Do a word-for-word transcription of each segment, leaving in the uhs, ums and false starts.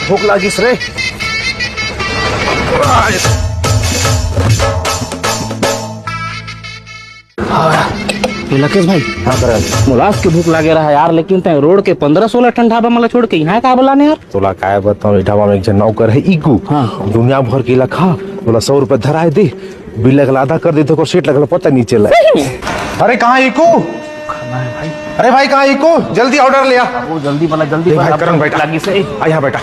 भूख लागिस रे। ए लकेश भाई, हाँ करण। मोला आज के भूख लागे रहा यार, लेकिन तैं रोड के पंद्रह सोलह ठन ढाबा मन ला छोड़ के इहाँ का बलाने यार? तोला काय बताऊं, ए ढाबा में एक झन नौकर है इकू। हाँ। दुनिया भर के ला खा, तोला सौ रुपया धराए दे, बिल लगला आधा कर देथे, ओकर सेठ लगला पता नहीं चला। सही में? अरे कहाँ इकू? खाना है भाई। अरे भाई कहाँ इकू? जल्दी ऑर्डर ले आ। वो जल्दी बना, जल्दी देख बना, भाई, करण भूख बैठा। लागी से। आ यहाँ बैठा।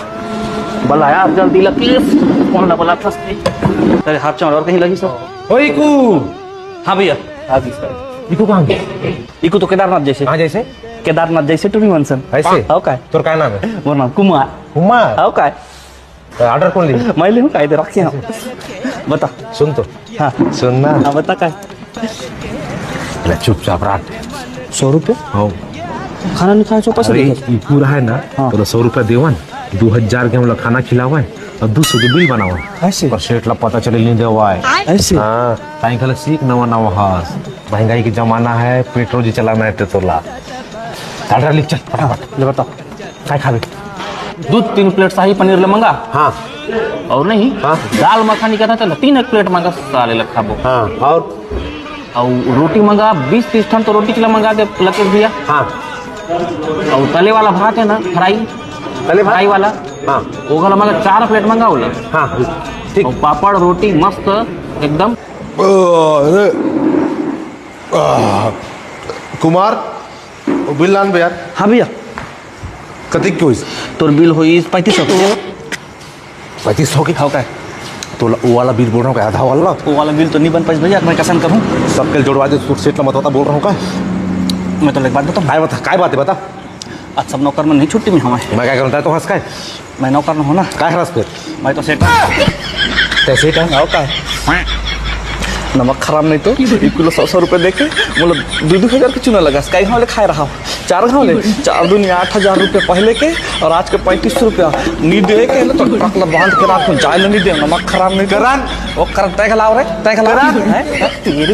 बला यार जल्दी लकेश, कौन ला बला था? अरे हाफ चावल और कहीं लगी सर। ओ इकू। हाँ भैया। हाँ जी सर। इकू कहाँ गया? इकू तो केदारनाथ जैसे। कहाँ जैसे? केदारनाथ जैसे टूरी मनसन। ऐसे? हाँ, काय? तोर का नाम है? मोर नाम कुमार। कुमार? हाँ, काय? तो ऑर्डर कौन ली? मैं लेहूँ, काय दे रखे हैं। बता। सुन तो। हाँ। सुन ना। हाँ, बता काय? ले, चुपचाप रख। सौ रुपये? हाँ। खाना नहीं खाए, सौ पैसे अरे, दे दे। ये पूरा है ना, हाँ। तो सौ रुपया देवन, दो हजार के हमला खाना खिलावन और दो सौ के बिल बनावन। ऐसे? पर सेठ ला पता चले नहीं देवाए। ऐसे? हाँ, ताई खले सीख नवा नवा हस। महंगाई के जमाना है, पेट्रोल जी चलाना है ते तोला। ऑर्डर लिख चल, फटाफट। ले बताओ। काय खाबे? दू तीन प्लेट शाही पनीर ले मंगा। हाँ। और नहीं, हाँ। दाल मखानी का था, चलो, तीन एक प्लेट मंगा, साले ला खाबो। हाँ, और? और रोटी मंगा, बीस तीस ठन तो रोटी के लिए मंगा दे, लकेश भैया। हाँ। और तले वाला भात है ना, फ्राई, तले भात? फ्राई वाला, हाँ। वो वाला मंगा, चार प्लेट मंगा बोला। हाँ, ठीक। और पापड़, रोटी मस्त एकदम। अरे, आ, कुमार, वो बिल लान बे यार। हाँ भैया। कतिक के होइस? तोर बिल होइस पैंतीस सौ के। पैंतीस सौ के? हाँ, काय? तो ल-, वो वाला बिल बोल रहा हूँ, आधा वाला। वो वाला बिल तो नहीं बन पाइस भैया, मैं कसम करूँ। सबके जोड़वा दे, सूट सेट ला मत बता, बोल रहा हूँ का? मैं तो एक बात बताऊँ। काय बता, काय बात है, बता। आज सब नौकर मन नहीं छुट्टी में हमारे। मैं क्या करूँ, तो हंस काय? मैं नौकर न हों ना। काय हरस फिर? मैं तो सेठ। तै सेठ है? आओ काय? नमक खराब नहीं तो, एक किलो सौ, सौ रुपये देके, मतलब, दो, दो हजार के चूना लगा, कई घाव ले खाए रहा हो? चार घाव ले, चार दूनी आठ हजार रुपये पहले के, और आज के पैंतीस सौ रुपया। नी दे के ना तो ट्रक ला बांध के रात में जाए ले नी दे, नमक खराब नहीं तो। करण। वो करण, तय खिलाओ रे, तय खिलाओ। करण। हैं? तेरे